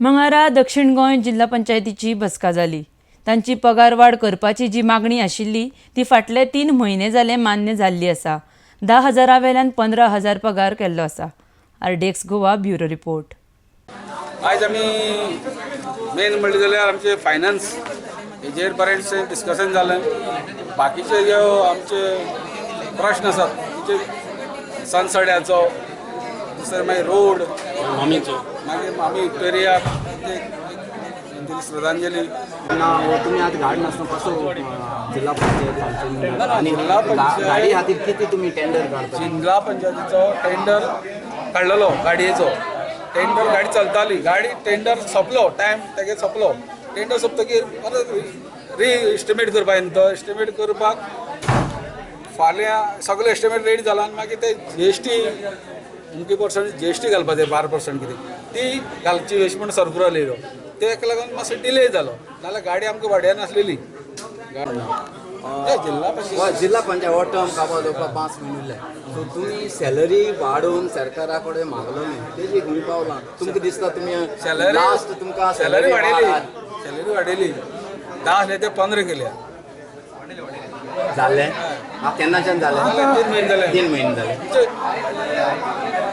मंगळारा दक्षिण गोंय जिल्हा पंचायतीची बसका जाली. तांची पगार वाड करपाची जी मागणी आशिल्ली ती फाटले 3 म्हयने जाले मान्य जाल्ली आसा. 10,000 वेल्यान 15,000 पगार केल्लो आसा. RDX Goa bureau report. आयज आमी मेन म्हणलें जाल्यार आमचे फायनान्स हेजेर बरेंचशें डिस्कशन जालें. बाकीचे जे आमचे प्रश्न आसात म्हणजे सनसड्याचो, दुसरें मागीर रोड, मामीचो, मागीर मामी पेरियार ते श्रद्धांजली. ना हो तुम्ही आज गाडी नासतना कसो जिल्हा पंचायत फंक्शन आनी जिल्हा पंचायत- गाडी खातीर किती तुम्ही टेंडर काडता? जिल्हा पंचायतीचो टेंडर काडलेलो, गाडयेचो टेंडर, गाडी चलताली, गाडी टेंडर सोंपलो, टायम तेगे सोंपलो. टेंडर सोंपतकीर परत री एस्टिमेट करपाक न्ही, तो एस्टिमेट करपाक फाल्यां सगळे एस्टिमेट रेडी जाला आनी मागीर ते जीएसटी अमके पर्संट जीएसटी घालपा जाय, 12% कितें ती घालची अशें म्हण सर्कुलर येयलो, तेका लागून मातसो डिले जालो, नाल्यार गाडी आमकां भाड्यान आसलेली. जिल्हा पंचायत जिल्हा पंचायत हो टर्म काबार जावपाक 5 म्हयने उरले, सो तुमी सॅलरी वाडोवन सरकारा कडेन मागलो न्ही, तेजी खंय पावलां तुमकां दिसता तुमी सॅलरी लास्ट तुमकां सॅलरी वाडयली, वाड सॅलरी वाडयली, 10 आसले ते 15 केल्या. जालें आं, केन्नाच्यान जालें? 3 म्हयने जाले. 3 म्हयने जाले.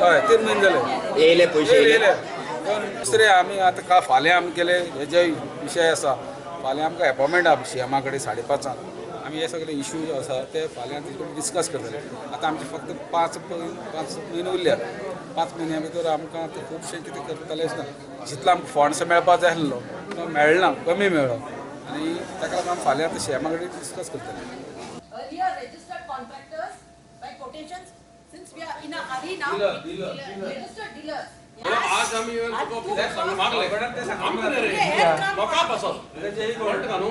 हय, 3 म्हयने जाले. येयले पयशे? येयले. दुसरे आमी आतां का फाल्यां आमी केले हे जे विशय आसा, फाल्यां आमकां एपॉयमेंट आहा सीएमा कडेन 5:30. आमी हे सगळे इशू जे आसा ते फाल्यां तेजे कडेन डिस्कस करतले. आतां आमचे फक्त 5 म्हयने उरल्या, 5 म्हयन्या भितर आमकां आतां खुबशें कितें करतलें ना. जितलो आमकां फंड्स मेळपा जाय आसलो तो मेळना, कमी मेळ्ळो आनी ताका लागून आमी फाल्यां आतां सीएमा कडेन डिस्कस करतले. Earlier registered contractors by quotations, since we are in a hurry now. Registered dealers. आज आमी येवन तुका कित्याक मागले, आमकां न्ही रे, लोकां पासत, कळटा न्हू.